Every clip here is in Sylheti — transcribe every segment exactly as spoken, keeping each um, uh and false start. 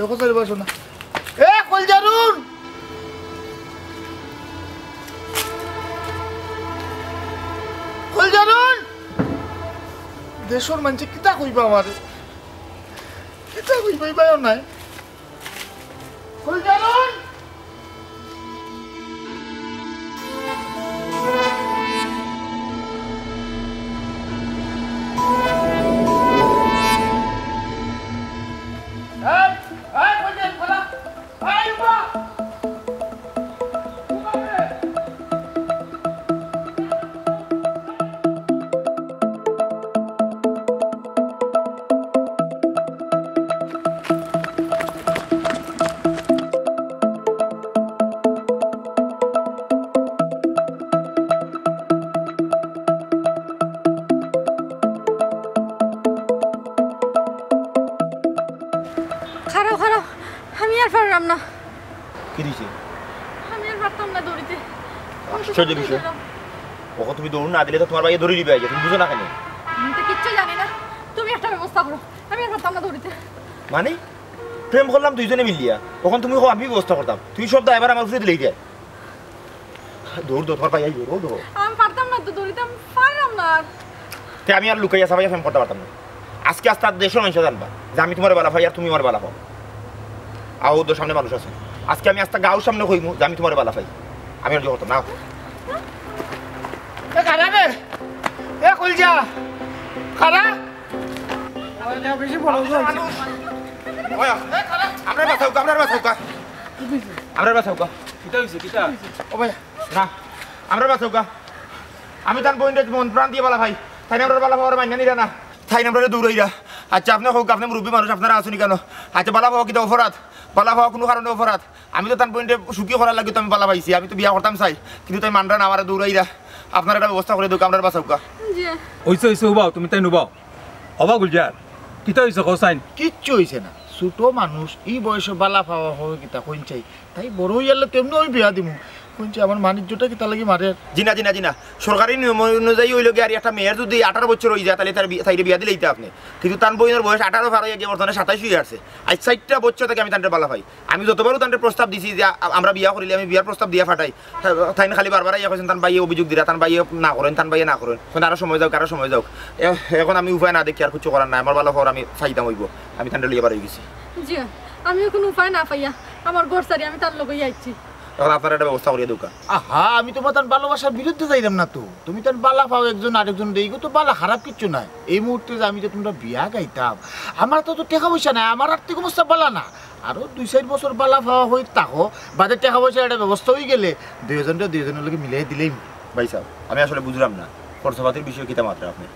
দেখো চাইরোবায় সোনা। এ, কইলজারুন! কইলজারুন! দেশর মানষে কিতা কইবা আমারে? কিতা কইবা, ইবায়ও নাই। কইলজারুন! এই, এই, কইলজারুন, খাড়া! এই, উবা! উবা রে! খাড়াও, খাড়াও, আমি আর পাররাম না। কিতা অইছে? আমি আর পারতাম না দৌড়িতে। আশ্চর্য বিষয়। অখন তুমি দৌড় না দিলে তো তুমার ভাইয়ে দৌড়ি দিবা, তুমি বুঝো না কেনে? আমি তো কিচ্ছু জানি না, তুমি একটা ব্যবস্থা করো, আমি আর পারতাম না দৌড়িতে। মানে? প্রেম করলাম দুইজনে মিলিয়া, অখন তুমি কও আমি ব্যবস্থা করতাম, তুমি সব দায়ভার আমার উপরে দিলাইতায়। দৌড় দেও, তুমার ভাই আইবো, দৌড় দেও। আমি পারতাম না তো দৌড়িতে, আমি পাররাম না আর। তে আমি আর লুকাইয়া ছাপাইয়া প্রেম করতাম পারতাম না। আজকে আস্তা দেশর মানষে জানবা যে আমি তুমারে ভালা পাই আর তুমি আমারে ভালা পাও। আও, তো সামনে মানুষ আছে। আজকে আমি আস্তা গাঁওর সামনে কইমু যে আমি তুমারে ভালা পাই। আমি আর জোর করতাম না। এ, খাড়া রে। এ, কইলজা। খাড়া। ওই, আমরারে বাঁচাউক্কা, আমরারে বাঁচাউক্কা। আমরারে বাঁচাউক্কা। কিতা অইছে, কিতা? ও ভাই, না, আমরারে বাঁচাউক্কা। আমি তান বইনরে মন প্রাণ দিয়া ভালা পাই। তাইন আমরার ভালা পাওয়ারে মাইন্না নিরা না। তাইন আমরারে দৌড়াইরা। আচ্ছা, আপনে কউক্কা, আপনে মুরব্বি মানুষ, আপনারা আছইন কেনে? আচ্ছা, ভালা পাওয়া কিতা অপরাধ? ভালা পাওয়া কুনু কারণে অপরাধ? আমি তো তান বইনরে সুখী করার লাগি তো আমি ভালা পাইছি। আমি তো বিয়া করতাম চাই, কিন্তু তাইন মানরা না, আমারে দৌড়াইরা। আপনারা একটা ব্যবস্থা করি দেউক্কা, আমরারে বাঁচাউক্কা। জি। অইছে, অইছে, উবাও, তুমি তাইন উবাও। ওবা গুলজার, কিতা অইছে কও চাইন? কিচ্ছু অইছে না। ছোট মানুষ, ই বয়সো ভালা পাওয়া অয় কিতা কইন চাই। তাই বড় অইয়ারলে তেমনে আমি বিয়া দিমু। কইন চাই আমার মানিজ্যটা কিতার লাগি মারের? জি না, জি না, জি না। সরকারি নিয়ম অনুযায়ী অইলো গিয়া আর একটা মেয়ের যুদি আঠারো বছর অইযায়, তাইলে তার বি-, তাইরে বিয়া দিলাইতা আপনে। কিন্তু তান বইনর বয়স আঠারো পার অইয়া গিয়া বর্তমানে সাতাইশ অইয়া আছে। আইজ চাইরটা বছর থাকি আমি তানরে ভালা পাই। আমি যতবারউ তানরে প্রস্তাব দিছি যে আ-, আমরা বিয়া করিলে আমি বিয়ার প্রস্তাব দিয়া ফাটাই। তা-, তাইন খালি বারবার আইয়া কইছইন, তান ভাইয়ে অভিযোগ দিরা, তান ভাইয়ে না করইন, তান ভাইয়ে না করইন। কইন আরো সময় যাউক, আরো সময় যাউক। এ-, এখন আমি উপায় না দেখি আর কিচ্ছু করার নাই, আমার ভালা পাওয়ার আমি চাইতাম অইবো, আমি তানরে লইয়া বার অইগেছি। জি, আমিও কুনু উপায় না পাইয়া আমার ঘর ছাড়ি আমি তার লগেই আইছি। এখন আপনারা একটা ব্যবস্থা করিয়া দেউক্কা। আহা, আমি তুমার তান ভালোবাসার বিরুদ্ধে যাইরাম না তো। তুমি তান ভালা পাও একজন আরেকজনরে, ইগু তো ভালা খারাপ কিচ্ছু নাই। এই মুহূর্তে যে আমি যে তুমরার বিয়া গাইতাম, আমার তো, তো টেকা পয়সা নাই, আমার আর্থিক অবস্থা ভালা না। আরো দুই চাইর বছর ভালা পাওয়া অইত থাকো, বাদে টেকা পয়সার একটা ব্যবস্থা অইগেলে দুইজনরে দুইজনর লগে মিলাই দিলেই। ভাইসাব, আমি আসলে বুঝরাম না, খরচাপাতির বিষয়ে কিতা মাতরা আপনে?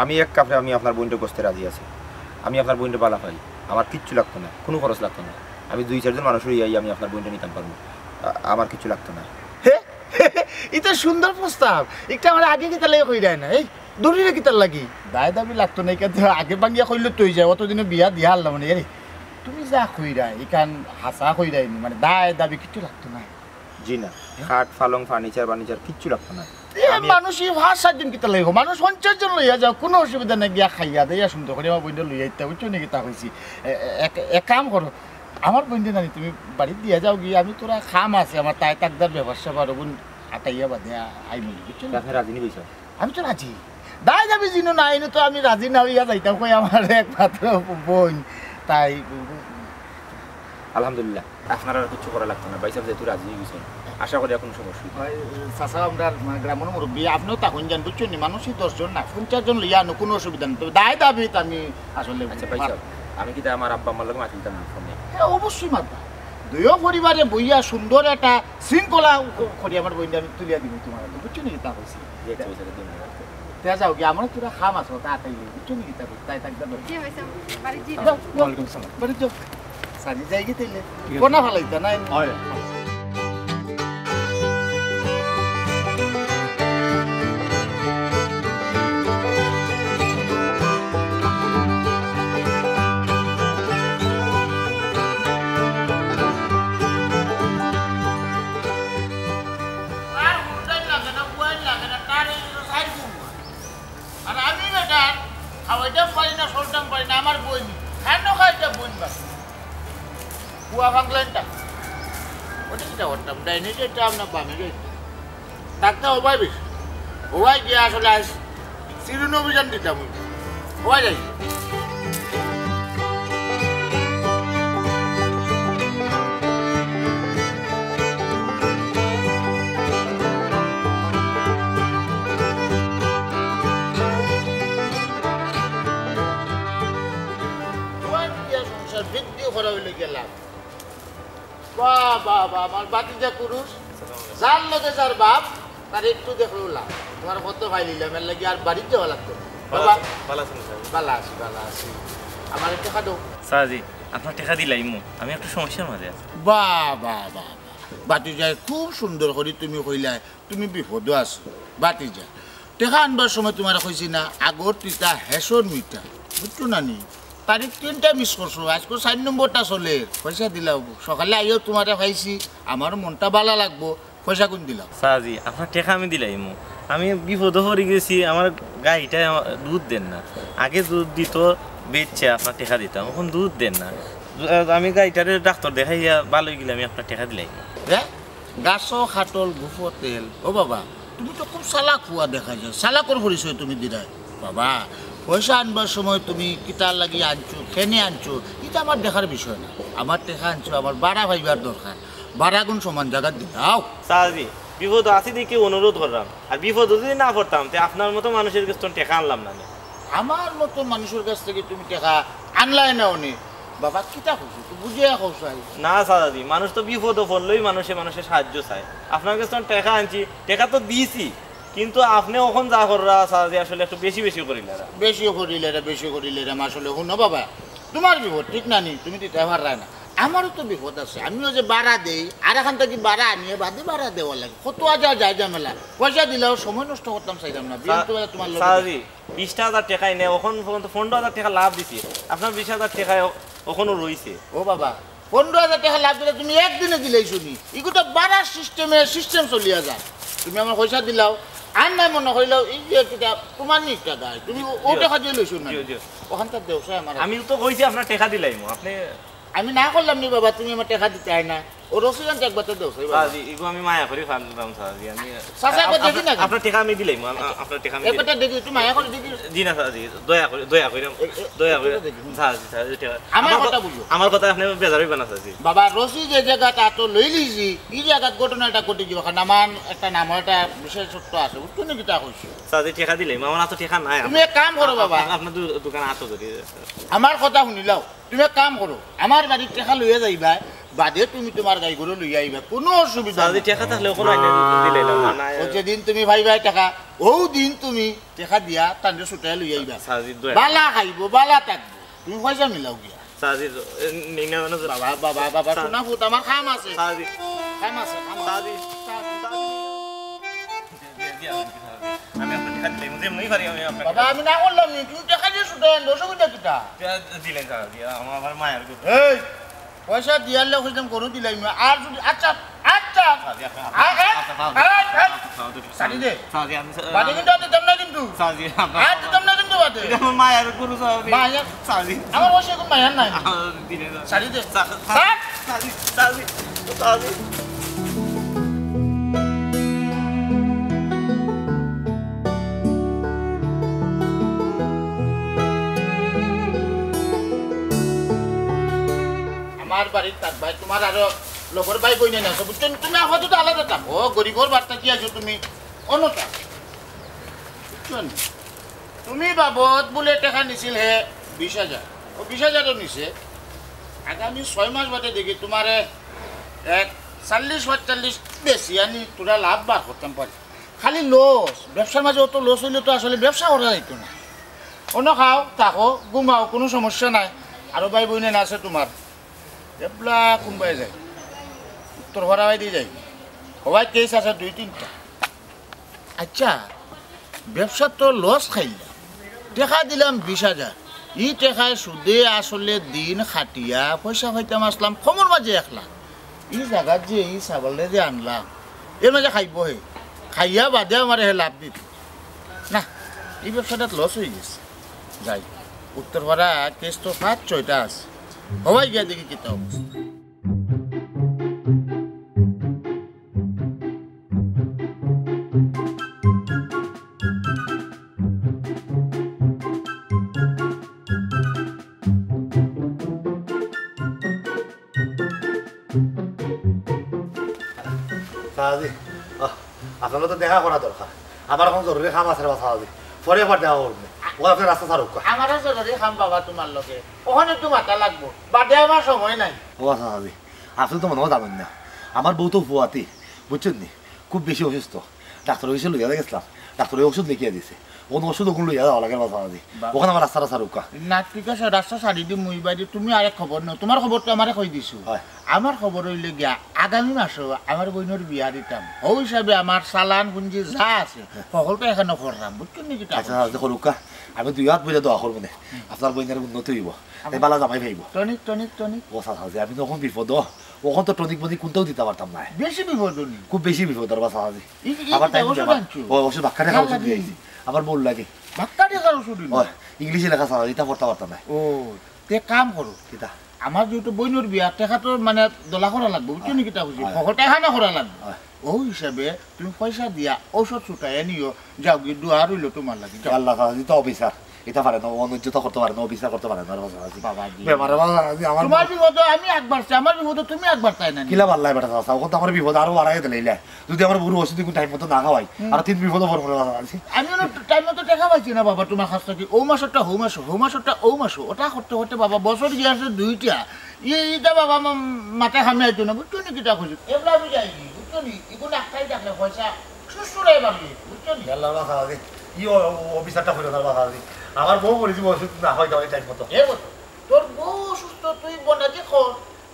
আমি এক কাপড়ে আমি আপনার বইনরে গছতে রাজি আছি। আমি আপনার বইনরে ভালা পাই, আমার কিচ্ছু লাগতো না, কুনু খরচ লাগতো না। আমি দুই চাইরজন মানুষ অইয়া আমি আপনার বইনরে নিতাম পারমু, আ-, আমার কিচ্ছু লাগতো না। হে? ইতা সুন্দর প্রস্তাব। ইটা আমারে আগে কিতার লাগি কইরায় না? এই, দৌড়িরে কিতার লাগি? দায় দাবি লাগতো না, ইখান তো আগে ভাঙ্গিয়া কইলে তো অইযায়, অতদিনে বিয়া দিয়া হারলাম মানে। এরে, তুমি যা কইরায়, ইখান হাছা কইরায় নি, মানে দায় দাবি কিচ্ছু লাগতো না। জি না, খাট, পালং, furniture, furniture কিচ্ছু লাগতো না। এ, আমি মানুষ ই পাঁচ সাতজন কিতার লাগি? মানুষ পঞ্চাশ জন লইয়া যাও, কুনু অসুবিধা নাই, গিয়া খাইয়া দাইয়া সুন্দর করি আমার বইনরে লইয়া আইতা, বুঝছো নি কিতা কইছি? এ, এ, এক, এক কাম করো, আমার বইনরে নানি তুমি বাড়িত দিয়া যাওগি, আমি থুড়া কাম আছে আমার, তাই তাকদার ব্যাপার স্যাপার অগুন আটাইয়া বাদে আইমু, বুঝছো নি? আপনে রাজি নি ভাইসাব? আমি তো রাজি। দায় দাবি যিনো নাই, ইনো তো আমি রাজি না অইয়া যাইতাম কই আমার একমাত্র বইন। তাই আলহামদুলিল্লাহ, আপনার আর কিচ্ছু করা লাগতো না, ভাইসাব যেহেতু রাজি অইগেছইন, আশা করি আর কুনু সমস্যা অইবো না। ওই, চাচা, আমরার গ্রামর মুরব্বি, আপনেও থাকইন যান, বুঝছইন নি? মানুষই দশ জন না, পঞ্চাশ জন লইয়া আনো, কুনু অসুবিধা নাই। তবে দায় দাবিত আমি আসলে আচ্ছা, ভাইসাব, আমি কিতা আমার আব্বা আম্মার লগে মাতিতাম নি ফোনে? হ্যাঁ, অবশ্যই মাতবা। দুইও পরিবারে বইয়া সুন্দর একটা শৃঙ্খলা ক-, করি আমার বইনরে আমি তুলিয়া দিমু তুমার আতো, বুঝছো নি কিতা কইছি? জি, আচ্ছা, ভাইসাব, ধন্যবাদ। তে যাওগি, আমারও থুড়া কাম আছে, তাড়াতাড়ি, বুঝছো নি কিতা কইছি? তাই থাকবে না। জি, ভাইসাব, বাড়ি জি। যাও, ওয়ালাইকুম সালাম। বাড়ি যাও। সারি যাইগি তাইলে। ঠিক আছে। কোনা ফালাইতা নাই? হয়। আর হুন্ডাই লাগে না, বুয়াই লাগে না, তার এই সাইড ঘুরবো। আর আমি বেটা খাওয়াইতাম পারি না, চলতাম পারি না, আমার বইন। খানো খাইতে বইন বাকি। পুয়া ফাংলাইনটা। ওটা কিতা করতাম? ডাইনে যাইতাম না বামে যাইতাম? ডাক্তার ওবাই বেশি। ওবাই গিয়া আসলে আজ চিরুন অভিযান দিতাম। ওবাই যাই। ওবাই গিয়া সংসার বৃদ্ধি করা হইলে গেলাম। বাহ, বাহ, বাহ, আমার ভাতিজা কুরুশ। যার লগে যার বাপ, তার একটু দেখলো লাভ। তোমার কত ভাই নিলাম, এর লাগি আর বাড়িত যাওয়া লাগতো না। বাবা, বালা আছি, বালা আছি। আমার একটু খাদো। চাচাজি, আপনার টেকা দিলাইমু, আমি একটু সমস্যার মাঝে আছি। বাহ, বাহ, বাহ, বাহ। ভাতিজায় খুব সুন্দর করি তুমি কইলায়, তুমি বিপদো আছো। ভাতিজা, টেকা আনবার সময় তোমারে কইছি না, আগর তিতা হেশর মিঠা, বুঝছো না নি? তারিখ তিনটা মিস করছো, আজকে চার নম্বরটা চলের। পয়সা দিলাও, সকালে আইও তোমারে পাইছি, আমার মনটা বালা লাগবো, পয়সা কুন দিলাও? চাচাজি, আপনার টেকা আমি দিলাইমু। আমি বিপদো পড়ি গেছি, আমার গাইটায় আমার দুধ দের না। আগে দুধ দিত, বেচছে, আপনার টেকা দিতাম, এখন দুধ দের না। আমি গাইটারে ডাক্তার দেখাইয়া বালা অই গেলে আমি আপনার টেকা দিলাইমু। দে, গাছো খাটল গুফো তেল। ও বাবা, তুমি তো খুব চালাক পুয়া দেখা যায়, চালাকর পরিচয় তুমি দিরায়। বাবা, পয়সা আনবার সময় তুমি কিতার লাগি আনছো, কেনে আনছো, ইটা আমার দেখার বিষয় না। আমার টেকা আনছো, আমার বাড়া পাইবার দরকার, বাড়াগুন সমান জাগাত দিলাও। চাচাজি, বিপদো আছি দেখি অনুরোধ করলাম, আর বিপদো যদি না পড়তাম, তে আপনার মতো মানুষের কাছ থেকে টেকা আনলাম না নে। আমার মতো মানুষের কাছ থেকে তুমি টেকা আনলায় না অনে। বাবা, কিতা কইছো? তুই বুঝিয়া কও চাই। না চাচাজি, মানুষ তো বিপদো পড়লেই মানুষে মানুষের সাহায্য চায়। আপনার কাছ থেকে টেকা আনছি, টেকা তো দিছি, কিন্তু আপনি অখন যা কররা চাচাজি, আসলে একটু বেশি বেশি করিলারা। বেশি করিলারা, বেশি করিলারা, আসলে হুনো বাবা, তোমার বিপদ ঠিক না নি, তুমি দিতায় পাররায় না। আমারও তো বিপদ আছে, আমিও যে বাড়া দেই, আর এখান থাকি বাড়া আনিয়া বাদে বাড়া দেওয়া লাগে, কত আজার যায় ঝামেলা। পয়সা দিলাও সময় নষ্ট করতাম চাইতাম না, বিয়ান তো বেলা তোমার লগে চাচাজি, বিশটা হাজার টেকা এনে অখন পর্যন্ত পনেরো হাজার টেকা লাভ দিছি, আপনার বিশ হাজার টেকা অ-, অখনো রইছে। ও বাবা, পনেরো হাজার টেকা লাভ দিলে তুমি একদিনে দিলাইছো নি। ইগু তো বাড়ার সিস্টেমে সিস্টেম চলিয়া যায়। তুমি আমার পয়সা দিলাও, আর নাই মনে করিলাও, এই যে কিতা তোমার নিকটা দায়, তুমি ও, ও জি। টেকা দিয়া লইছো না। জি, জি। অখান তো ব্যবসায় আমার। আমি তো কইছি আপনার টেকা দিলাইমু, আপনি আমি না করলাম নি বাবা, তুমি আমার টেকা দিতায় না। ও রসিদ আনতে একবার তো দেও, চাচা। চাচাজি, ইগু আমি মায়া করি ফালতাম, চাচাজি, আমি চাচা, একবার দেখি না। আপনার টেকা আমি দিলাইমু, আ-, আ-, আপনার টেকা আমি একবার দিলাইমু। দেখি, একটু মায়া করি দেখি। জি না, চাচাজি, দয়া করি, দয়া করি, এ, এ, দয়া করি। একটু দেখি, হুম। চাচাজি, চাচাজি, টেকা। আমার আমার কথা ক-, বুঝো। আমার কথা আপনি বেজার হইবেন না, চাচাজি। বাবা, রসিদ যে জাগাত আতো লই লিছি, এই জাগাত ঘটনাটা ঘটে গেল, কারণ আমার একটা নাম, একটা বিশেষত্ব আছে, বুঝছো নি কিতা কইছি? চাচাজি, টেকা দিলাইমু, আমার তো টেকা নাই। তুমি এক কাম করো বাবা। আপ-, আপনার দু-, দোকানে আতো ধরি। আমার কথা হুনিলাও। তুমি এক কাম করো, আমার বাড়িত টেকা লইয়া যাইবায়, বাদে তুমি তোমার গাই গরু লইয়া আইবায়, কুনু অসুবিধা নাই। চাচাজি, টেকা থাকলে অখন আইনে দিলাইলাম, না, না। ও যেদিন তুমি পাইবায় টেকা, অউ দিন তুমি টেকা দিয়া তানরে ছুটাইয়া লইয়া আইবায়। চাচাজি, দয়া বালা খাইবো, বালা থাকবো। তুমি পয়সা মিলাও গিয়া। চাচাজি, এ, নেই না, মানে, বাবা, বাবা, বাবা, চাচা। শোনা ফুত, আমার কাম আছে। চাচাজি। কাম আছে, কাম আছে। চাচাজি। চাচাজি। জি, জি, জি, আমি, আমি আপনার টেকা দিলাইমু, যেমনি পারি আমি আপনার বাবা, টেকা আমি না করলাম নি, তুমি টেকা দিয়া ছুটাইয়া আনলে, অসুবিধা কিতা? টেকা দিলাইমু, চাচাজি, আমার, আমার মায়ার গরু। এই, পয়সা দিয়ার লে কইতাম গরু দিলাইমু, আর যদি, আচ্ছা, আচ্ছা, চাচাজি, আপনার, আ-, আ-, আপনার, আ-, আ-, আপনার, চাচাজি, দে। চাচাজি, আমি, বাদে কিন্তু আর দিতাম না কিন্তু। চাচাজি, আপনার, আর দিতাম না কিন্তু বাদে। এটা আমার মায়ার গরু, চাচাজি। মায়ার? চাচাজি। আমার অবশ্য এখন মায়ার নাই। আমার দিলে না। চাচাজি, দে। চা-, চা-, চাচাজি, চাচাজি, চাচাজি। আমার বাড়িত থাকবায়, তোমার আরো লগর ভাই বইন আছে, বুঝছো নি? তুমি আপাতত আলাদা থাকো, গরিবর বাড়িত থাকি আছো তুমি, অন্য থাকো। বুঝছো নি? তুমি বাবদ বুলে টেকা নিছিল হে বিশ হাজার, ও বিশ হাজারও নিছে। আগামী ছয় মাস বাদে দেখি তোমারে এক চল্লিশ পঁয়তাল্লিশ বেশি আনি তোরা লাভ বার করতাম পারি। খালি লস, ব্যবসার মাঝে অত লস অইলে তো আসলে ব্যবসা করা যাইতো না। অন্য খাও, থাকো, ঘুমাও, কুনু সমস্যা নাই। আরো ভাই বইন আছে তোমার, এবলা কুনবায় যায়, উত্তর ফাড়া বায়দি যায়, হবায় কেস আছে দুই তিনটা। আচ্ছা, ব্যবসাত তো লস খাইলাম, টেকা দিলাম বিশ হাজার, ই টেকায় সুদে আসলে দিন খাটিয়া পয়সা পাইতাম আছলাম কমর মাঝে এক লাখ। ই জাগাত যে ই ছাগলরে যে আনলাম, এর মাঝে খাইবো হে, খাইয়া বাদে আমারে হে লাভ দিতো। না, ই ব্যবসাটাত লস অই গেছে। যাই, উত্তর ফাড়া কেস তো পাঁচ ছয়টা আছে, হবায় গিয়া দেখি কিতা অবস্থা। জি, আহ, আপনার লগে তো দেখা করা দরকার। আমার অখন জরুরি কাম আছে রে বা চাচাজি। পরে আবার দেখা করমু। ও আপনে রাস্তা ছাড়উক্কা। আমারও জরুরি কাম বাবা তুমার লগে। অখন একটু মাতা লাগবো। বাদে আমার সময় নাই। ও চাচাজি, আপনে তো মনে অয় জানইন না। আমার বউ তো ফুয়াতি, বুঝছইন নি? খুব বেশি অসুস্থ। ডাক্তারর গেছে লইয়া গেছলাম। ডাক্তারে অষুধ লেখিয়া দিছে। অখন অষুধ অগুন লইয়া যাওয়া লাগে রে বা চাচাজি। বা- অখন আমার রাস্তাটা ছাড়উক্কা। না, ঠিক আছে, রাস্তা ছাড়ি দিমু, মুই বাদে তুমি আরেক খবর নেও। তুমার খবর তো আমারে কই দিছো। অয়। আমার খবর অইলো গিয়া, আগামী মাসো আমার বইনর বিয়া দিতাম। অউ হিসাবে আমার চালান পুঞ্জি যা আছে, হকলতা এখানো কররাম, বুঝছইন নি কিতা আচ্ছা, কইছি? আচ্ছা, করউক্কা। আমি দুই আত ভরি দোয়া করমু নে। আপনার বইনর উন্নতি অইবো। তাই ভালা জামাই পাইবো। Tonic, tonic, tonic. ও চাচাজি, আমি তো অখন বিপদো। অখন তো টনিক মনিক কুনটাউ দিতা পারতাম নায়। বেশি বিপদ নি? খুব বেশি বিপদ রে বা চাচাজি। ই, ই, আমার কিতা টাইম অষুধ আনছো? ও, অষুধ বাক্কা টেকা অষুধ লইয়া আইছি। আমার বউর লাগি। বাক্কা টেকার অষুধ নি? অয়, ইংলিশে লেখা চাচাজি, ইতা পড়তা পারতাম নায়। ও, তে কাম করো। কিতা? আমার যেহেতু বইনর বিয়া, টেকা তো মানে দলা করা লাগবো, বুঝছো নি কিতা কইছি? অয়। হকলতা এখানো করা লাগবো। অয়। অউ হিসাবে তুমি পয়সা দিয়া অষুধ ছুটাইয়া নিও, যাওগি, দোয়া রইলো তুমার লাগি, যাও। আল্লাহ চাচাজি তো অফিসার, ইতা পারে না, অনৈজ্যতা করতা পারে না, অফিসার করতা পারে না রে বা চাচাজি। বাবাজি। বেমারে বা চাচাজি, আমার তুমার বিপদো আমি একবার চাই, আমার বিপদো তুমি একবার চাই না নি? কিলা পারলায় বেটা চাচা, অখন তো আমার বিপদ আরো বাড়াইয়া দিলাইলা। যদি আমার বউরে অষুধ অগুন টাইম মতো না খাওয়াই, হুম। আরো তিন বিপদো পড়মু রে বা চাচাজি। আমি অনো টাইম মতো টেকা পাইছি না বাবা তুমার কাছ থাকি। অউ মাসরটা হউ মাসো, হউ মাসরটা অউ মাসো, ওটা করতে করতে বাবা বছর গিয়া আছে দুইটা। ই, ইটা বাবা মা-, মাথাত কামে আইতো না, বুঝছো নি কিতা কইছি? এবলা আমি যাইগি, বুঝছো নি? ইগুন ডাক্তারি ডাকলে পয়সা সুস্থ রয়ে পারবি, বুঝছো নি? আল্লাহ রে বা চাচাজি, ই অ-, অ-, অফিসারটা কইরো না রে বা চাচাজি। আমার বউ মরি যাইবো অষুধ না খাওয়াইতে টাইম মতো। এ বছর তোর বউ অসুস্থ, তুই বনাজি কর,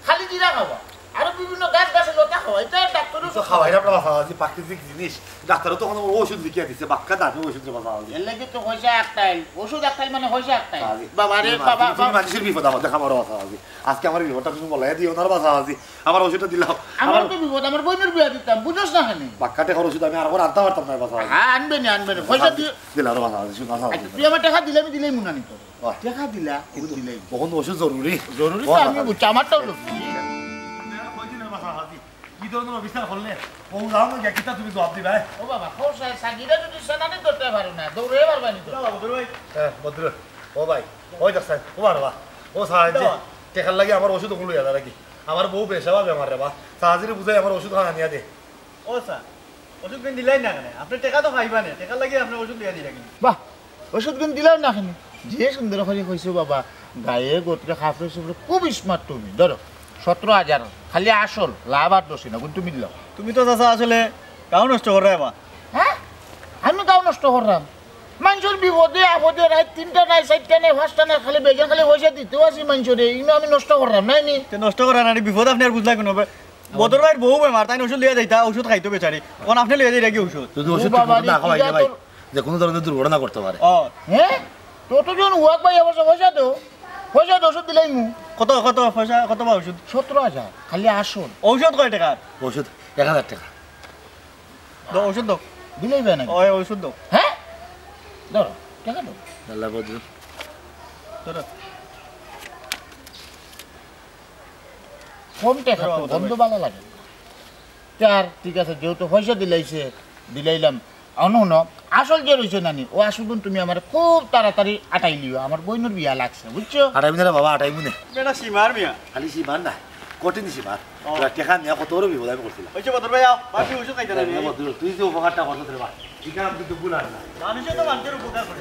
খালি জিরা খাওয়া, আরো বিভিন্ন গাছ গাছে লতা খাওয়া, ইটা ডাক্তারে তো খাওয়াইরাম রে বা চাচাজি, প্রাকৃতিক জিনিস। ডাক্তারে তো অখনো অষুধ লেখিয়া দিছে, বাক্কা দামি অষুধ রে বা চাচাজি। এর লাগি তো পয়সা একটাই, অষুধ একটাই মানে পয়সা একটাই। চাচাজি, বাবা রে, তুমি বাবা, তুমি বাবা। মানুষর বিপদ আমার দেখা মারো বা চাচাজি। আজকে আমার বিপদটা তুমি বলাইয়া দিও না রে বা চাচাজি। আমার অষুধটা দিলাও। আমার আমার তো বিপদ, আমার বইনর বিয়া দিতাম, বুঝোস না কেনে? বাক্কা টেকার অষুধ আমি আর আনতা পারতাম না রে বা চাচাজি। হ্যাঁ, আনবে নি, আনবে নি। পয়সা চাচাজি, দিয়ে দিলাও রে বা চাচাজি, শুনো চাচাজি। আচ্ছা, তুই আমার টেকা দিলে আমি দিলেই মুনা নিত। বাহ। টেকা দিলা, ও দিলাই। অখন অষুধ জরুরি। জরুরি তো ও, আমি আচ্ছা। বুঝছি, আমারটাও লক্ষ্মী। কয়দিন আমার সাথে কি ধরনের অফিসার করলে? ও যাও না, গিয়া কিতা তুমি জবাব দিবা, এ? ও বাবা, খোর সাহেব, সাগিরা যদি সেনানি ধরতে পারো না, দৌড়ে পারবা নি তো? না, বদরু ভাই। হ্যাঁ, বদরু। ও ভাই, ওই দেখ সাহেব, ও বাবা, ও সাহেব যে, কিতা? টেকার লাগি আমার অষুধ অগুন লইয়া যা নাকি? আমার বউ বেশ আবার বেমার রে বা। সাহায্যে বুঝাই আমার অষুধ খান আনিয়া দে। ও স্যার, অষুধ কিন দিলাই না কেনে? আপনে টেকা তো পাইবা নে, টেকার লাগি আপনে অষুধ লইয়া দিরা কিনি? বাহ, অষুধ কিন দিলাও না কেনে? যে সুন্দর করি কইছো বাবা, গায়ে গোত্রে কাপড়ে চোপড়ে খুব smart তুমি। ধরো, সতেরো হাজার, খালি আসল, লাভ আর দোষী না, কিন্তু মিলল। তুমি তো চাচা আসলে গাঁও নষ্ট কররায় বা। হ্যাঁ? আমি গাঁও নষ্ট কররাম? মানষর বিপদে আপদে রাইত তিনটা নাই, চাইরটা নাই, পাঁচটা নাই, খালি বেজান খালি পয়সা দিতেউ আছি মানষরে, ইনো আমি নষ্ট কররাম, নায় নি? তে নষ্ট করা না, বিপদ আপনে আর বুঝলা কেনে? বদর ভাইর বউ বেমার, তাইন অষুধ লইয়া যাইতা, অষুধ খাইতো বেচারি। অখন আপনে লইয়া যাইরা কি অষুধ? যদি ও অষুধ ঠিক বাবা মতো রে, না খাওয়াই কিতা যায় ভাই, তোর যে কোনো ধরনের দুর্ঘটনা করতে পারে। ও। হ্যাঁ? তো তো জন ওয়াক ভাই আবার পয়সা দেও। পয়সা দেও, অষুধ দিলাই মু। কত, কত পয়সা, কত বা অষুধ? সতেরো হাজার, খালি আসল। অষুধ কয় টেকার? অষুধ এক হাজার টেকা। দাও, অষুধ দাও। দিলাই ভাই নাকি? ওই অষুধ দাও। হ্যাঁ? ধরো, টেকা দাও। আল্লাহ বদরু। ধরো। কম টেকা তো, ধরো, ধরো। গন্ধ ভালা লাগে না। তে আর ঠিক আছে, যেহেতু পয়সা দিলাইছে, দিলাইলাম। অনো, অনো, আসল যে রইছে নানি, ও আসল গুণ তুমি আমারে খুব তাড়াতাড়ি আটাই লিও, আমার বইনর বিয়া লাগছে, বুঝছো? আটাইমু নে রে বাবা, আটাইমু নে। বেটা সীমার মিয়া। খালি সীমার না, কঠিন সীমার। ও। তোরা টেকা নিয়া কত বড় বিপদ আমি করছিলাম। ওই যে বদর ভাই, আও, বাকি ওষুধ খাইতে না, এই, এই। বদরু, তুই যে উপকারটা করছিস রে বা, এটা আমি কিন্তু ভুলার না। মানুষে তো মানুষের উপকার করে।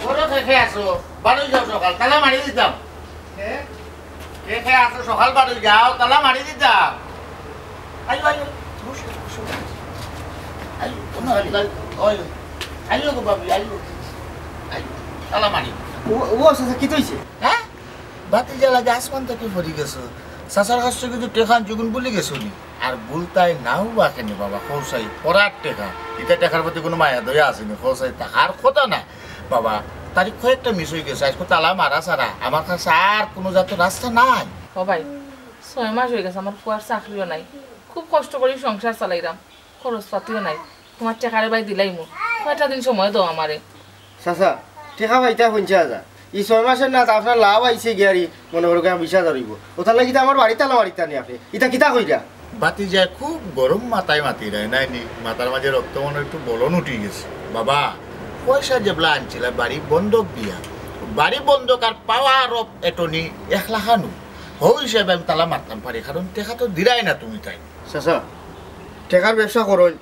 ঘরো কে কে আছো? বাড়ি যাও সকাল, তালা মারি দিতাম। কে? কে কে আছো? সকাল বাড়ি যাও, তালা মারি দিতাম। আইও, আইও, বসো, বসো। আইও, কোনো আইও, আইও, আইও গো বাবু, আইও। আইও, তালা মারি। ও, ও, চাচা, কিতা অইছে? হ্যাঁ? ভাতিজা লাগে আসমান থাকি পড়ি গেছো। চাচার কাছ থাকি তো টেকা আনছো, গুণ ভুলি গেছো নি? আর ভুলতায় নাও বা কেনে বাবা, কও চাই, পড়ার টেকা। ইতা টেকার প্রতি কোনো মায়া দয়া আছে নি? কও চাই, থাকার কথা না। বাবা, তারিখ কয়েকটা মিস অই গেছে, আইজকু তালা মারা ছাড়া আমার কাছে আর কোনো জাতর রাস্তা নাই। ও ভাই, ছয় মাস অই গেছে আমার ফুয়ার চাকরিও নাই, খুব কষ্ট করি সংসার চালাইরাম, খরচপাতিও নাই। তুমার টেকারে ভাই দিলাইমু, কয়টা দিন সময় দেও আমারে। চাচা, টেকা পাইতা পঞ্চাশ হাজার, ই ছয় মাসর না, তা আপনার লাভ আইছে গিয়ারি, মনে করো বিশ হাজার অইবো। ওটার লাগি তো আমার বাড়িত তালা মারিতা নি আপনে। ইটা কিতা কইরা? বাতি যায় খুব গরম মাথায় মাতি নাই, নাই নি? মাথার মাঝে রক্ত মনে একটু বলন উঠি গেছে। বাবা, পয়সা যেবলা আনছিলা বাড়ি বন্ধক দিয়া, বাড়ি বন্ধক আর power of attorney এক লাখ আনু। হউ হিসাবে আমি তালা মারতাম পারি, কারণ টেকা তো দিরায় না তুমি তাই। চাচা, টেকার ব্যবসা করইন,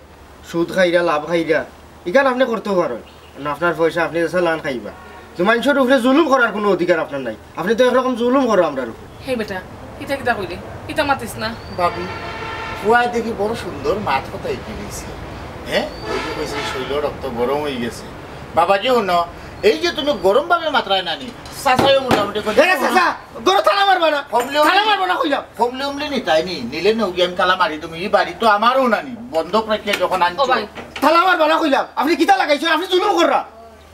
সুদ খাইরা, লাভ খাইরা, ইখান আপনে করতেও পারইন। না, আপনার পয়সা আপনে যেছা লান খাইবা। তো মানষর উপরে জুলুম করার কুনু অধিকার আপনার নাই। আপনে তো একরকম জুলুম করো আমরার উপরে। হে বেটা, ইটা কিতা কইলে? ইতা মাতিস না। বাবু, ফুয়ায় দেখি বড় সুন্দর মাত কথা ইকি দিছে। হ্যাঁ? ওই যে কইছে শৈল রক্ত গরম অই গেছে। বাবাজি হুনো, এই যে তুমি গরম ভাবে মাতরায় নানি, চাচাইও মোটামুটি করে এ চাচা, গরু তালা মারবা না। কমলে তালা মারবা না কইলাম। কমলে উমলে নিতাই নি, নিলে নৌকি আমি তালা মারি তুমি, ই বাড়ি তো আমারও নানি, বন্ধক রাখিয়া যখন ও আনছো। ভাই। তালা মারবা না কইলাম। আপনে কিতা লাগাইছইন? আপনে জুলুম কররা।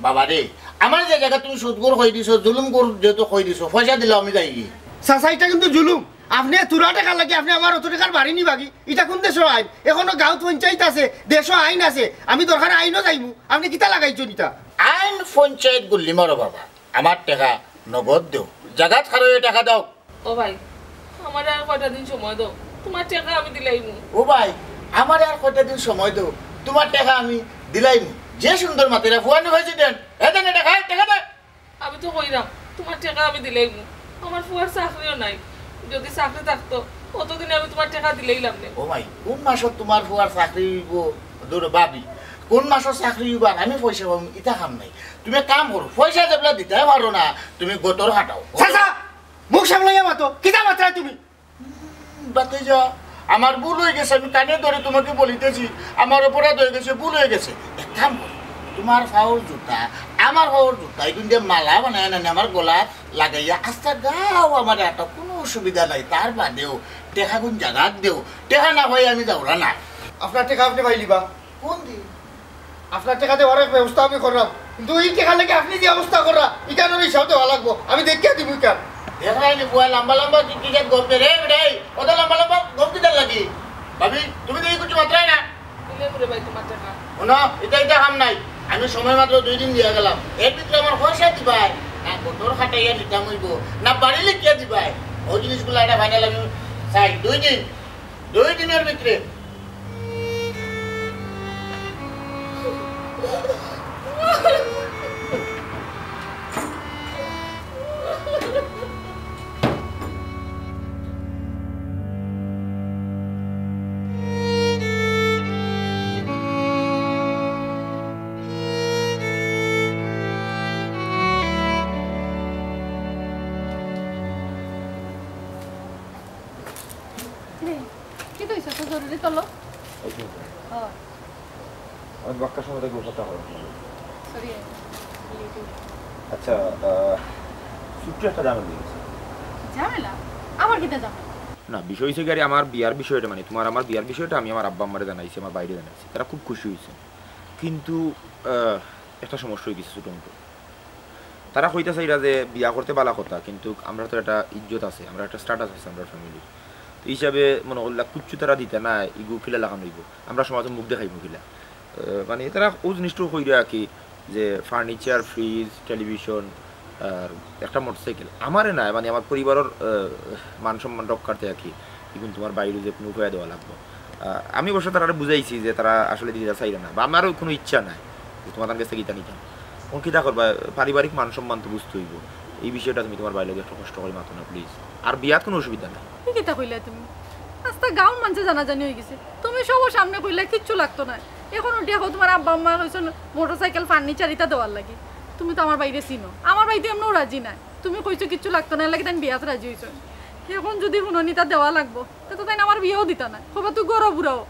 বাবা রে, আমার যে জায়গা তুমি সুদখোর কই দিছো, জুলুমখোর যেহেতু কই দিছো, পয়সা দিলাও আমি যাইগি। চাচা, ইটা কিন্তু জুলুম। আপনে থুড়া টেকার লাগি আপনে আমার অত টেকার বাড়ি নিবাগি? ইটা কুন দেশর আইন? এখনো গাঁওত পঞ্চায়েত আছে, দেশো আইন আছে। আমি দরকার আইনো যাইমু। আপনে কিতা লাগাইছইন ইটা? আইন পঞ্চায়েত গুল্লি মারো বাবা, আমার টেকা নগদ দেও, জাগাত খারইয়া টেকা দাও। ও ভাই, আমারে আর কয়টা দিন সময় দেও, তুমার টেকা আমি দিলাইমু। ও ভাই, আমারে আর কয়টা দিন সময় দেও, তুমার টেকা আমি দিলাইমু। যে সুন্দর মাতেরা ফুয়ানি হয়েছে দেন, এ দেন টেকা, টেকা দেন। আমি তো কইরাম, তুমার টেকা আমি দিলাইমু। আমার ফুয়ার চাকরিও নাই, যদি চাকরি থাকতো, অতদিনে আমি তুমার টেকা দিলাইলাম নে। ও ভাই, কোন মাসত তুমার ফুয়ার চাকরি অইবো? দূর ভাবি, কোন মাসত চাকরি অইবার আমি পয়সা পাবো, ইতা কাম নাই। তুমি এক কাম করো, পয়সা যেবলা দিতে পারো না, তুমি গতর খাটাও। চাচা, মুখ সামলাইয়া মাতো, কিতা মাতরায় তুমি? বাতিজা, আমার ভুল হয়ে গেছে, আমি কানে ধরে তোমাকে বলিতেছি, আমার অপরাধ হয়ে গেছে, ভুল হয়ে গেছে। এক কাম করো, তোমার পাওর জুতা, আমার পাওর জুতা, এগুন দিয়ে মালা বানায় না, আমার গলাত লাগাইয়া আস্তা গাও আমার একটা কোনো অসুবিধা নাই। তার বাদেও টেকাগুন জাগাত দেও, টেকা না হয় আমি যাওরা না। আপনার টেকা আপনে পাইলিবা। কোন দিন? আপনার টেকা দেওয়ার এক ব্যবস্থা আমি করলাম, কিন্তু এই টেকা লেগে আপনি যে অবস্থা কররা, ইখানর হিসাব দেওয়া লাগবো। আমি দেখিয়া দিব ইখান। দেখলাই নি বুয়া, লম্বা লম্বা কি কি গপ দে রে বেটাই, অত লম্বা লম্বা গপ কিতার লাগি? ভাবি, তুমি তো এই কিছু মাতরায় না। দিলে করে ভাই তোমার টেকা। হুনো, ইটা ইটা কাম নাই। আমি সময় মাত্র দুই দিন দিয়া গেলাম, এর ভিতরে আমার পয়সা দিবায়। না গতর খাটাইয়া নিতাম অইবো, না বাড়ি লিখিয়া দিবায়। ওই জিনিসগুলা একটা ফাইনাল আমি চাই। দুই দিন, দুই দিনের ভিতরে। কিতা অইছে? তো জরুরি তলব? এই যে, ও। আমি বাক্কা সময় থাকি কথা করার। সরি, লেট অই গেছে। আচ্ছা, আহ, ছোট্ট একটা ঝামেলা অই গেছে। ঝামেলা? আবার কিতা ঝামেলা? না, বিষয় অইছে কি, আরে, আমার বিয়ার বিষয়টা, মানে, তোমার আমার বিয়ার বিষয়টা আমি আমার আব্বা আম্মারে জানাইছি, আমার ভাইরে জানাইছি, তারা খুব খুশি অইছে। কিন্তু, আহ, একটা সমস্যা অই গেছে ছোট মতো। তারা কইতা চাইরা যে বিয়া করতে বালা কথা, কিন্তু আমরা তো একটা ইজ্জত আছে, আমরা একটা স্ট্যাটাস আছে আমরা ফ্যামিলির। তো এই হিসাবে মনে করলা কুচ্ছু তারা দিতা না, ইগু কিলা লাখান অইবো, আমরা সমাজে মুখ দেখাইমু কিলা। আহ, মানে তারা ও জিনিসটাও কইরা আর কি, যে ফার্নিচার, ফ্রিজ, টেলিভিশন আর একটা মোটরসাইকেল। আমারে না, মানে আমার পরিবারর, আহ, মান সম্মান রক্ষার্থে আর কি, ইগুন তোমার ভাইরে যে কোনো উপায়ে দেওয়া লাগবো। আহ, আমি অবশ্য তারারে বুঝাইছি যে তারা আসলে দিতা চাইরা না, বা আমারও কোনো ইচ্ছা নাই যে তোমার কাছ থেকে ইতা নিতাম। এখন কিতা করবা, পারিবারিক মান সম্মান তো বুঝতে অইবো। এই বিষয়টা তুমি তোমার ভাইর লগে একটু কষ্ট করি মাতো না, প্লিজ। আর বিয়াত কোনো অসুবিধা নাই। ই কিতা কইলা তুমি? আস্তা গাঁওর মানষে জানাজানি অই গেছে। তুমি সব সামনে কইলা কিচ্ছু লাগতো না। এখন উল্টিয়া কও তোমার আব্বা আম্মায় কইছইন মোটরসাইকেল, ফার্নিচার ইতা দেওয়ার লাগি। তুমি তো আমার ভাইরে চিনো। আমার ভাই তো এমনেও রাজি নায়। তুমি কইছো কিচ্ছু লাগতো না, এর লাগি তাইন বিয়াত রাজি অইছইন। এখন যদি হুনইন ইতা দেওয়া লাগবো, তে তো তাইন আমার বিয়াও দিতা নায়। কইবা তুই গরু বুড়া অ।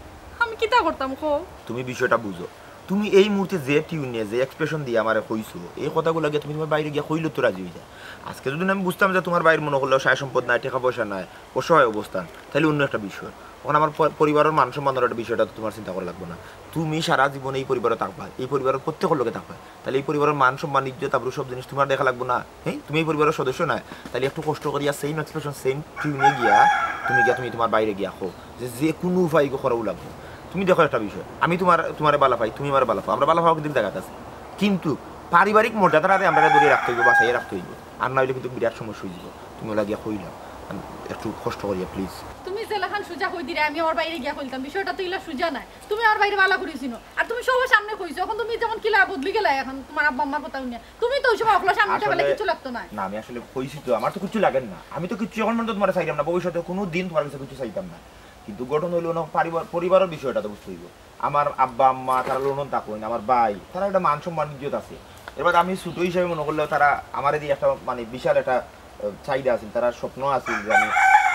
আমি কিতা করতাম কও? তুমি বিষয়টা বুঝো। তুমি এই মুহূর্তে যে টিউনে, যে এক্সপ্রেশন দিয়া আমারে কইছো, এই কথাগুলা গিয়া তুমি তোমার ভাইরে গিয়া কইলে তো রাজি অই যায়। আজকে যদি আমি বুঝতাম যে তোমার ভাইর মনে করলে সয় সম্পদ নাই, টেকা পয়সা নাই, অসহায় অবস্থান, তাইলে অন্য একটা বিষয়। এখন আমার প-, পরিবারর মান সম্মানর একটা বিষয়টা তো তোমার চিন্তা করা লাগবো না। তুমি সারা জীবন এই পরিবারো থাকবা, এই পরিবারর প্রত্যেকর লগে থাকবা, তাইলে এই পরিবারর মান সম্মান, ইজ্জত আবরু সব জিনিস তোমার দেখা লাগবো না। হ্যাঁ, তুমি এই পরিবারর সদস্য নায়, তাইলে একটু কষ্ট করিয়া সেম এক্সপ্রেশন, সেম টিউনে গিয়া তুমি গিয়া, তুমি তোমার ভাইরে গিয়া কও যে, যে কোনো উপায় ইগু করাও লাগবো। তুমি দেখো একটা বিষয়, আমি তোমার, তোমারে বালা পাই, তুমি আমারে বালা পাও, আমরা বালা পাওয়া কিন্তু জাগাত আছে, কিন্তু পারিবারিক মর্যাদাটারে আমরারে ধরিয়া রাখতে অইবো, বাঁচাইয়া রাখতে অইবো। আর না অইলে কিন্তু বিরাট সমস্যা অইযিবো। তুমি অলা গিয়া কইলাও, আম, একটু কষ্ট করিয়া, please। তুমি যেলাখান সুজা কই দিরায়, আমি আমার বাইরে গিয়া কইলতাম, বিষয়টা তো ইলা সুজা নায়। তুমি আমার বাইরে ভালা করি চিনো, আর তুমি সবার সামনে কইছো। অখন তুমি যেমন কিলা বদলি গেলায়, অখন তুমার আব্বা আম্মার কথা হুনিয়া। তুমি তো অউ সময় অকলর সামনে উঠে বেলা আসলে, কিচ্ছু লাগতো নায়। না, আমি আসলে কইছি তো, আমার তো কিচ্ছু লাগের না। আমি তো কিচ্ছু অখন পর্যন্ত তুমারে চাইরাম না, ভবিষ্যতে কুনু দিন তুমার কাছে কিচ্ছু চাইতাম না। কিন্তু ঘটনা অইলো না, পারিবার-, পরিবারর বিষয়টা তো বুঝতে অইবো। আমার আব্বা আম্মা তারা লন্ডন থাকইন, আমার ভাই, তারার একটা মান সম্মান ইজ্জত আছে। এরবাদে আমি ছোট হিসাবে মনে করলেও তারা আমারে দিয়া একটা, মানে, বিশাল একটা, আহ, চাহিদা আছিল, তারার স্বপ্ন আছিল যে আমি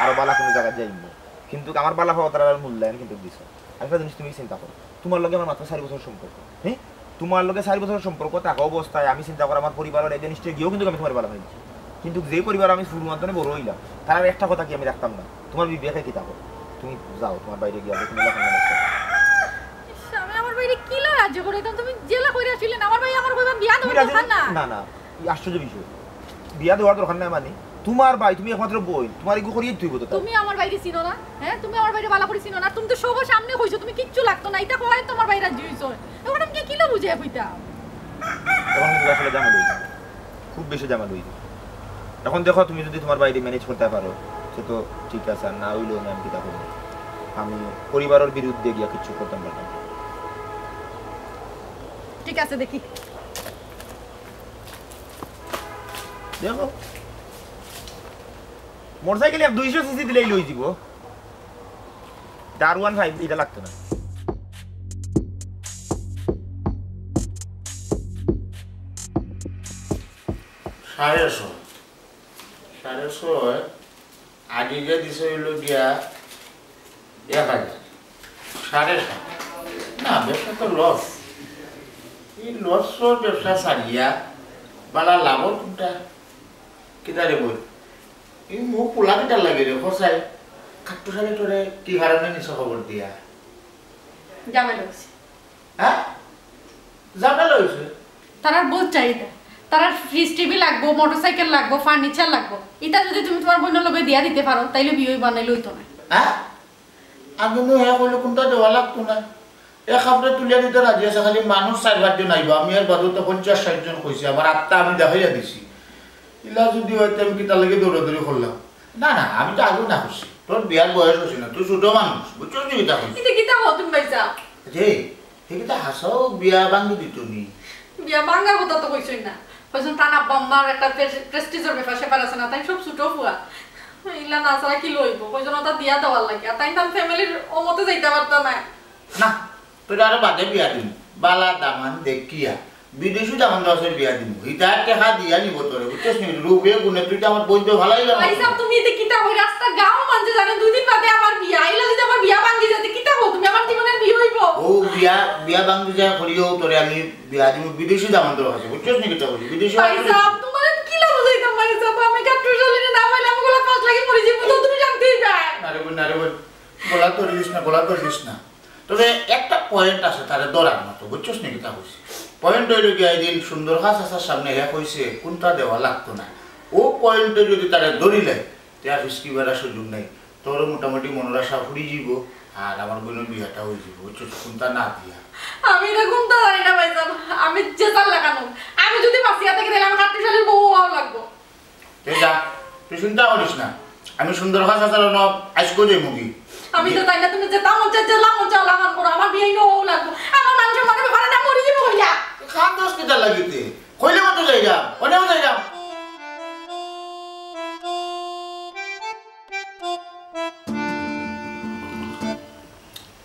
আরো ভালা কুনু জাগাত যাইমু। কিন্তু আমার ভালা পাওয়া তারার মূল্যায়ন কিন্তু দিছে। আরেকটা জিনিস তুমি চিন্তা করো, তুমার লগে আমার মাত্র চাইর বছর সম্পর্ক, হ্যাঁ? তুমার লগে চাইর বছর সম্পর্ক থাকা অবস্থায় আমি চিন্তা করি আমার পরিবারর against এ গিয়াও কিন্তু আমি তুমারে ভালা পাইছি। কিন্তু যে পরিবার আমি ছোট অন্তনে বড় অইলাম, তারার একটা কথা কি আমি রাখতাম না? তুমার বিবেকে কিতা কয়? তুমি যাও, তুমার বাইরে গিয়া তুমি লেখাপড়া manage করো। ইস, আমি আমার বাইরে কিলা রাজ্য করে দিতাম? তুমি যেলা কইরা আছিলে না, আমার ভাই আমার কইবা বিয়া তুমি দেওয়ার রাজি দরকার না। না, না, এই আশ্চর্য বিষয়। বিয়া দেওয়ার দরকার নাই মানে? তুমার ভাই, তুমি একমাত্র বইন, তুমার এগু করিয়া তুই বলতে তুমি আমার বাইরে চিনো না, হ্যাঁ? তুমি আমার বাইরে ভালা করি চিনো না। তুমি তো সবার সামনে কইছো, তুমি কিচ্ছু লাগতো না, ইটা কওয়ায় তো আমার ভাই রাজি অইছে। অখন আমি কিলা বুঝাইয়া কইতাম? অখন কিন্তু আসলে ঝামেলা অইছে। খুব বেশি ঝামেলা অইছে। অখন দেখো, তুমি যদি তুমার বাইরে manage করতে পারো, সে তো ঠিক আছে, আর না অইলেও না, আমি কিতা করবো? আমি পরিবারর বিরুদ্ধে গিয়া কিচ্ছু করতাম পারতাম না। ঠিক আছে, দেখি। দেখো, মোটরসাইকেল এক দুইশো সিসি দিলেই লই যিবো। আর ওয়ান ফাইভ ইটা লাগতো না। সাড়ে ছয়। সাড়ে ছয়। আগে গিয়া দিছে অইলো গিয়া এক হাজার। সাড়ে সাত। না, ব্যবসা তো লস। এই লসর ব্যবসা ছাড়িয়া ভালা লাভর কুনটা? কিতা রে বইন? এই মুখ পোলা কিতার লাগি রে, কছাই? কাট্টুশালী তোরে কি কারণে নিছে খবর দিয়া? ঝামেলা অইছে। হ্যাঁ? ঝামেলা অইছে? তারার বহুত চাহিদা। তারার ফ্রিজ টিভি লাগবো, মোটরসাইকেল লাগবো, ফার্নিচার লাগবো। ইতা যদি তুমি তুমার বইনর লগে দিয়া দিতে পারো, তাইলে বিয়া অইবো, নাইলে অইতো না। হ্যাঁ? আমি নু হে কইলে কুনটা দেওয়া লাগতো না। এক কাপড়ে তুলিয়া দিতে রাজি আছে, খালি মানুষ চাইর পাঁচজন আইবো, আমি এর বাদেও তো পঞ্চাশ ষাইট জন কইছি, আমার আত্মা আমি দেখাইয়া দিছি। ইলা যদি অইতে আমি কিতার লাগি দৌড়াদৌড়ি করলাম? না, না, আমি তো আগেও না করছি। তোর বিয়ার বয়স অইছে না, তুই ছোট মানুষ, বুঝছস নি কিতা কইছি? ইতা কিতা কও তুমি ভাইসাব? রে, হে কিতা হাছাউ বিয়া ভাঙ্গি দিতো নি? বিয়া ভাঙ্গার কথা তো কইছইন না। কইছইন তান আব্বা আম্মার একটা প্রেস-, প্রেস্টিজর ব্যাপার স্যাপার আছে না, তাইন সব ছোট ফুয়া। ইলা না ছাড়া কিলা অইবো? কইছইন ওটা দিয়া দেওয়ার লাগি। আর তাইন তান ফ্যামিলির অমতে যাইতা পারতা না। না, তোরে আরো বাদে বিয়া দিমু। ভালা দামান দেখিয়া। বিদেশি দামান দেওয়া আছে বিয়া দিমু। হিতার টেকা দিয়া নিবো তোরে, বুঝছস নি? রূপে গুণে তুই তো আমার বইন তো ভালাই লাগে। ভাইসাব, তুমি ইতা কিতা কও? রাস্তা গাঁও মানষে জানে, দুই দিন বাদে আমার বিয়া। ইলা যদি আমার বিয়া ভাঙ্গি যায়, তে কিতা কও তুমি? আমার জীবনর বিয়া অইবো? ও বিয়া, বিয়া ভাঙ্গি যায় করিও তোরে আমি বিয়া দিমু বিদেশি দামান দেওয়া আছে, বুঝছস নি কিতা কইছি? বিদেশি ভাইসাব, তুমারে কিলা বুঝাইতাম ভাইসাব? আমি কাট্টুশালীরে না পাইলে আমি গলা ফাঁস লাগি মরি যাইমু, তো তুমি জানতেই যায়। আরে বইন, আরে বইন, গলা ধরিস না, গলা ধরিস না। তবে একটা পয়েন্ট আছে তারে ধরার মতো, বুঝছস নি কিতা কইছি? পয়েন্ট অইলো গিয়া, এই দিন সুন্দর খাঁ চাচার সামনে হে কইছে, কুনটা দেওয়া লাগতো না। ও পয়েন্টে যদি তারে ধরিলে, তে আর ফিসকি বেড়া সুযোগ নাই। তোরও মোটামুটি মনর আশা ফুরি যাইবো, আর আমার বইনর বিয়াটা অই যাইবো, বুঝছস? কুনটা না দিয়া। আমি ইতা কুনটা জানি না ভাইসাব, আমি যে যার লাখান। আমি যদি বাঁচিয়া থাকি, তাইলে আমার কাট্টুশালীর বউ অওয়া লাগবো। তে যা, তুই চিন্তা করিস না। আমি সুন্দর খাঁ চাচার অনো আইজকু যাইমুগি। আমি তো তাই না, তুমি যেতা মন চায়, যেলা মন চায়, অলা কাম করো। আমার বিয়া অইবো লাগবো। আমার মান সম্মানর ব্যাপারে না মরি যাইমু কইলা। কান্দস কিতার লাগি তে? কইলে মতো যাইরাম, অনেও যাইরাম।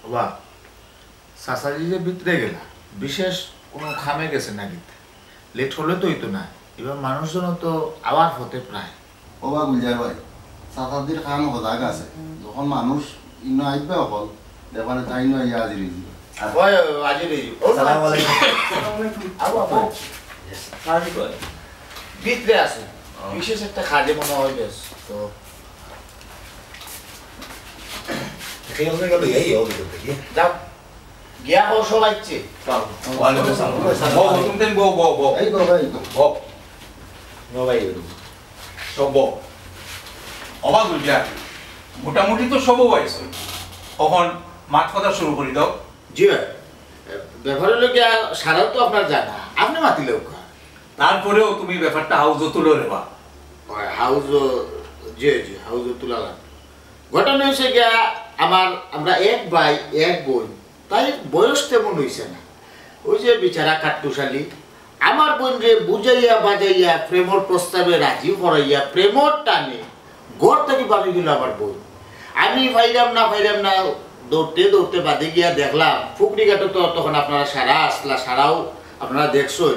বাবা, চাচাজি যে ভিতরে গেলা, বিশেষ কুনু কামে গেছে না কিতা? লেট করলে তো অইতো না, এবার মানুষজন তো আওয়ার পথে প্রায়। ও বা গুলজার ভাই, চাচাজির কাম হজাগ আছে, যখন মানুষ ইনো আইবা অকল, ব্যাপারে তাইন ইনো আইয়া হাজির অইযিবা। আর ওই, ওই, হাজির অইযিবা। ও, আসসালামু আলাইকুম। আসসালামু আলাইকুম। আও, আও। Yes. ভিতরে আছে। ও। বিশেষ একটা কাজে মনে হয় ব্যস্ত। তো। খেয়াল হয়ে গেল, এই, এই, ওই, ওই, ওই। যাও। গিয়া কও সব আইছে। ওয়ালাইকুম আসসালাম। বও, বও, তুমি, তুমি বও, বও, বও। এই তো ভাই, এই তো। বও। নো ভাই, এই তো। সব বও। অবাক অইয়া, মোটামুটি তো সবও আইছে। অখন মাত কথা শুরু করি দাও। জি ভাই, ব্যাপার অইলো গিয়া, সারাও তো আপনার জানা, আপনে মাতিলে উকা। তারপরেও তুমি ব্যাপারটা হাউজো তুলো রে বা। হয়, হাউজো, জি, জি, হাউজো তুলা লাগবে। ঘটনা হয়েছে গিয়া, আমার, আমরা এক ভাই, এক বোন, তাই বয়স তেমন হইছে না। ওই যে বেচারা কাট্টুশালী, আমার বোন রে বুঝাইয়া বাজাইয়া প্রেমর প্রস্তাবে রাজি করাইয়া প্রেমর টানে ঘর থাকি বারই গেল আমার বোন। আমি পাইলাম না, পাইলাম না, দৌড়তে দৌড়তে বাদে গিয়া দেখলাম, পুখরি ঘাটো তো তখন আপনারা সারা আসলা, সারাও আপনারা দেখছইন।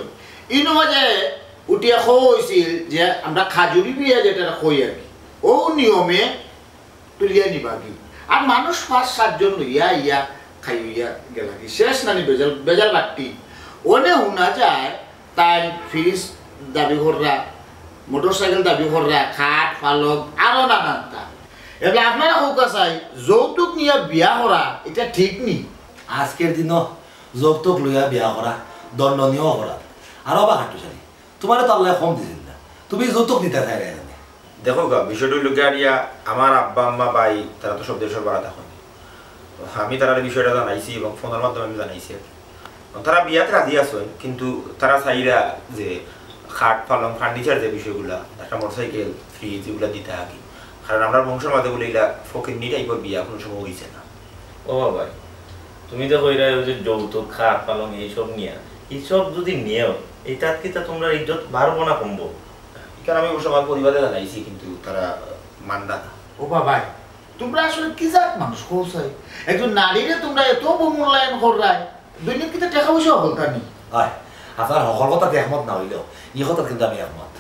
ইনো মাঝে উঠিয়া কইছিল যে আমরা খাজুরি বিয়া যেটা কই আর কি, ও নিয়মে তুলিয়া নিবাগি। আর মানুষ পাঁচ সাতজন লইয়া আইয়া খাইয়া গেলাগি। শেষ নানি বেজাল, বেজাল বাট্টি। অনে হুনা যায় তাই ফ্রিজ দাবি কররা, মোটরসাইকেল দাবি কররা, খাট, পালং, আরো নানানতা। এবার আপনারা কউক্কা চাই, যৌতুক নিয়া বিয়া করা, এটা ঠিক নি? আজকের দিনও যৌতুক লইয়া বিয়া করা দণ্ডনীয় অপরাধ। আর ও বা কাট্টুশালী, তুমারে তো আল্লায় কম দিছইন না, তুমি যৌতুক নিতা চাইরায় না। দেখো গা, বিষয়টা অইলো গিয়া, আমার আব্বা আম্মা ভাই তারা তো সব দেশর বারা থাকইন। আমি তারারে বিষয়টা জানাইছি এবং ফোনর মাধ্যমে আমি জানাইছি আর কি। তারা বিয়াত রাজি আছইন, কিন্তু তারা চাইরা যে খাট, পালং, ফার্নিচার যে বিষয়গুলা, একটা মোটরসাইকেল, ফ্রিজ, এগুলা দিতা আর কি। কারণ আমরার বংশর মাঝে বুলে ইলা ফকিন্নি টাইপর বিয়া কুনু সময় অইছে না। ও বাবা, তুমি যে কইরায় ওই যে যৌতুক, খাট, পালং এইসব নিয়া, এইসব যদি নেও, এইটাত কিতা তুমরার ইজ্জত বাড়বো না কমবো? ইখান আমি অবশ্য আমার পরিবারে জানাইছি, কিন্তু তারা মানরা না। ও বাবা, তুমরা আসলে কি জাত মানুষ কও চাই? একজন নারীরে তুমরা এত অবমূল্যায়ন কররায়, দৈনিক কিতা টেকা পয়সা হকলতা নি? আয়, আপনার হকল কথাত একমত না অইলেও ই কথাত কিন্তু আমি একমত।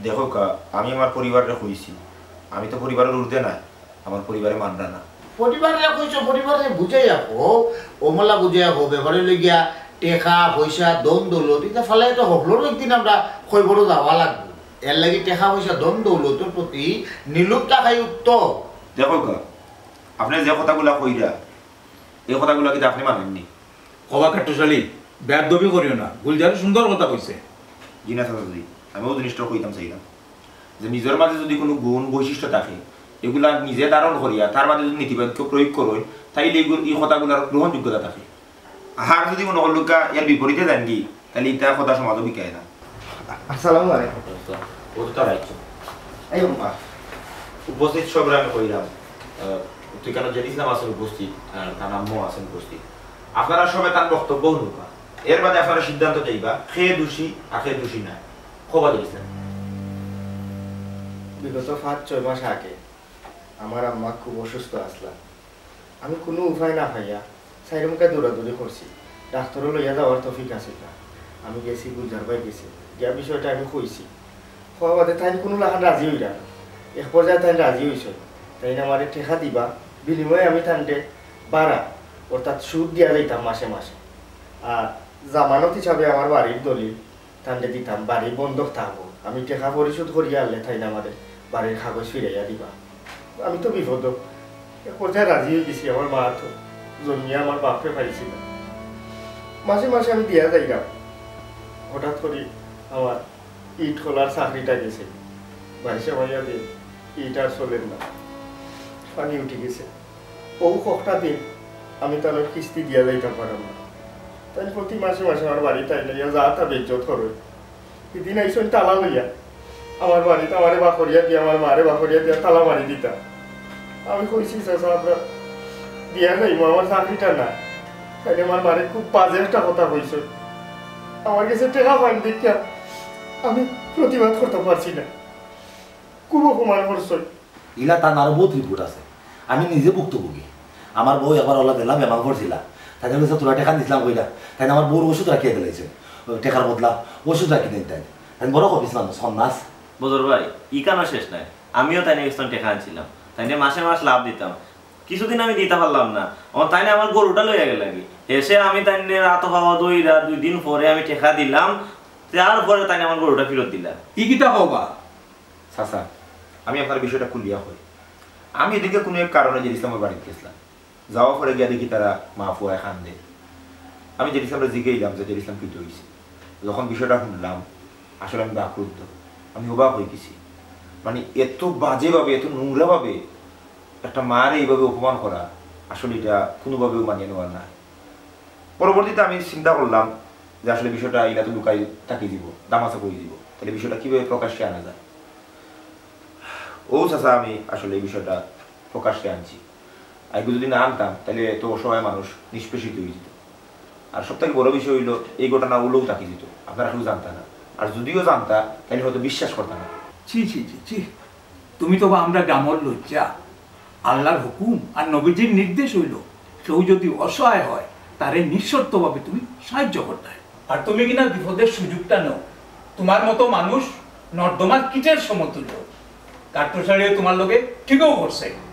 দেখো কা, আমি আমার পরিবাররে কইছি, আমি তো পরিবারর ঊর্ধ্বে নায়, আমার পরিবারে মানরা না। পরিবাররে কইছো, পরিবাররে বুঝাইয়া কও, অমলা বুঝাইয়া কও, ব্যাপার অইলো গিয়া টেকা পয়সা, ধন দৌলত, ইতা ফালাই তো হকলরও একদিন আমরা কবরো যাওয়া লাগবো। এর লাগি টেকা পয়সা, ধন দৌলতর প্রতি নির্লোভ থাকাই উত্তম। দেখো কা, আপনে যে কথাগুলা কইরা, এই কথাগুলা কিতা আপনে মানইন নি? ও বা কাট্টুশালী, বেয়াদবি করিও না, গুলজারে সুন্দর কথা কইছে। জি না চাচাজি, আমি অউ জিনিসটা কইতাম চাইলাম যে নিজর মাঝে যদি কুনু গুণ বৈশিষ্ট্য থাকে, এগুলা নিজে ধারণ করিয়া তার মাঝে যদি নীতিবাক্য প্রয়োগ করইন, তাইলে এগুলো, এই কথাগুলার গ্রহণযোগ্যতা থাকে। আর যদি মনো করলুক্কা এর বিপরীতে যাইনগি, তাইলে ইতা কথা সমাজো বিকায় না। আসসালামু আলাইকুম। ও তো তার আইছো। এই উম্মা। উপস্থিত সবরে আমি কইলাম, আহ, তুই কেন জেড ইসলাম আছেন উপস্থিত, আর তার আম্মু আছেন উপস্থিত। আপনারা সবে তার বক্তব্য হুনউক্কা। এর বাদে আপনারা সিদ্ধান্ত যাইবা, কে দোষী আর কে দোষী নায়। খবর দিয়েছেন। বিগত পাঁচ ছয় মাস আগে আমার আম্মা খুব অসুস্থ আছলা। আমি কুনু উপায় না পাইয়া চাইরোমুখা দৌড়াদৌড়ি করছি। ডাক্তরো লইয়া যাওয়ার তৌফিক আছিল না। আমি গেছি, গুলজার ভাই গেছে, গিয়া বিষয়টা আমি কইছি। কওয়া বাদে তাইন কুনু লাখান রাজি অইরা না। এক পর্যায়ে তাইন রাজি অইছইন, তাইন আমারে টেকা দিবা, বিনিময়ে আমি তানরে ভাড়া, অর্থাৎ সুদ দিয়া যাইতাম মাসে মাসে। আর জামানত হিসাবে আমার বাড়ির দলিল তানরে দিতাম, বাড়ি বন্ধক থাকবো, আমি টেকা পরিশোধ করিয়া আনলে তাইন আমারে বাড়ির কাগজ ফিরাইয়া দিবা। আমি তো বিপদো। এক পর্যায়ে রাজি অইগেছি, আমার মা তো জন্মিয়া আমার বাপরে পাইছি না। মাসে মাসে আমি দিয়া যাইরাম। হঠাৎ করি আমার ইট খোলার চাকরিটা গেছে, বাইশে মাইয়া দিন ইট আর চলের না, পানি উঠি গেছে। অউ কয়টা দিন আমি তানর কিস্তি দিয়া যাইতাম পারলাম না। তাইন প্রতি মাসে মাসে আমার বাড়িত আইয়া যা তা বেইজ্জত করইন। হিদিন আইছইন তালা লইয়া, আমার বাড়িত আমারে বার করিয়া দিয়া, আমার মারে বার করিয়া দিয়া তালা মারি দিতা। আমি কইছি, "চাচা, আমরা দিয়া যাইমু, আমার চাকরিটা না।" তাইন আমার মারে খুব বাজে একটা কথা কইছইন। আমার গেছে টেকা পাইন দেখিয়া আমি প্রতিবাদ করতাম পারছি না, খুব অপমান করছইন। ইলা তান আরো বউত রিপোর্ট আছে, আমি নিজে ভুক্তভোগী। আমার বউ একবার অলা দিলা বেমার পড়ছিলা, তাইন কইছে, "তোরা টেকা দিছিলাম কইলা।" তাইন আমার বউর ওষুধ রাখিয়া দিলাইছে, টেকার বদলা ওষুধ রাখি দিন তাইন। তাইন বড় খবিস মানুষ, সন্ন্যাস। বদর ভাই, ইখানও শেষ নায়, আমিও তাইন গেছ থনে টেকা আনছিলাম, তাইন মাসে মাস লাভ দিতাম, কিছুদিন আমি দিতা পারলাম না, ও তাইন আমার গরুটা লইয়া গেলাগি। হেষে আমি তাইন আতো পাও ধইরা দুই দিন পরে আমি টেকা দিলাম, তারপরে তাইন আমার গরুটা ফিরত দিলা। ই কিতা কও বা? চাচা, আমি আপনারে বিষয়টা খুলিয়া কই। আমি এদিকে কুনু এক কারণে জেড ইসলামর বাড়িত গেছলাম। যাওয়ার পরে গিয়া দেখি তারা মা পুয়ায় কান্দের। আমি জেড ইসলামরে জিগাইলাম যে, "জেড ইসলাম, কিতা অইছে?" যখন বিষয়টা হুনলাম, আসলে আমি বাক্রুদ্ধ। আমি অবাক অইগেছি। মানে, এত বাজেভাবে, এত নোংরাভাবে একটা মারে এইভাবে অপমান করা, আসলে ইটা কুনুভাবেও মানিয়া নেওয়ার নায়। পরবর্তীতে আমি চিন্তা করলাম, যে আসলে বিষয়টা ইলা তো লুকাই থাকি দিব, দামাসা কই দিব, তাহলে বিষয়টা কিভাবে প্রকাশ্যে আনা যায়? ও চাচা, আমি আসলে এই বিষয়টা প্রকাশ্যে আনছি। আইগু যদি না আনতাম, তাহলে তো অসহায় মানুষ নিষ্পেষিত হয়ে যেত। আর সব থেকে বড় বিষয় হইলো, এই ঘটনা উলেও থাকি যেত, আপনারা কেউ জানতা না। আর যদিও জানতা, তাহলে হয়তো বিশ্বাস করতা না। ছি ছি ছি ছি, তুমি তো বা আমরা গ্রামর লজ্জা। আল্লাহর হুকুম আর নবীজির নির্দেশ হইল, কেউ যদি অসহায় হয়, তারে নিঃশর্তভাবে তুমি সাহায্য করতে। আর তুমি কিনা বিপদের সুযোগটা নেও। তোমার মতো মানুষ নর্দমার কীটের সমতুল্য। কাঠ্যশালীও তোমার লগে ঠিকও করছে।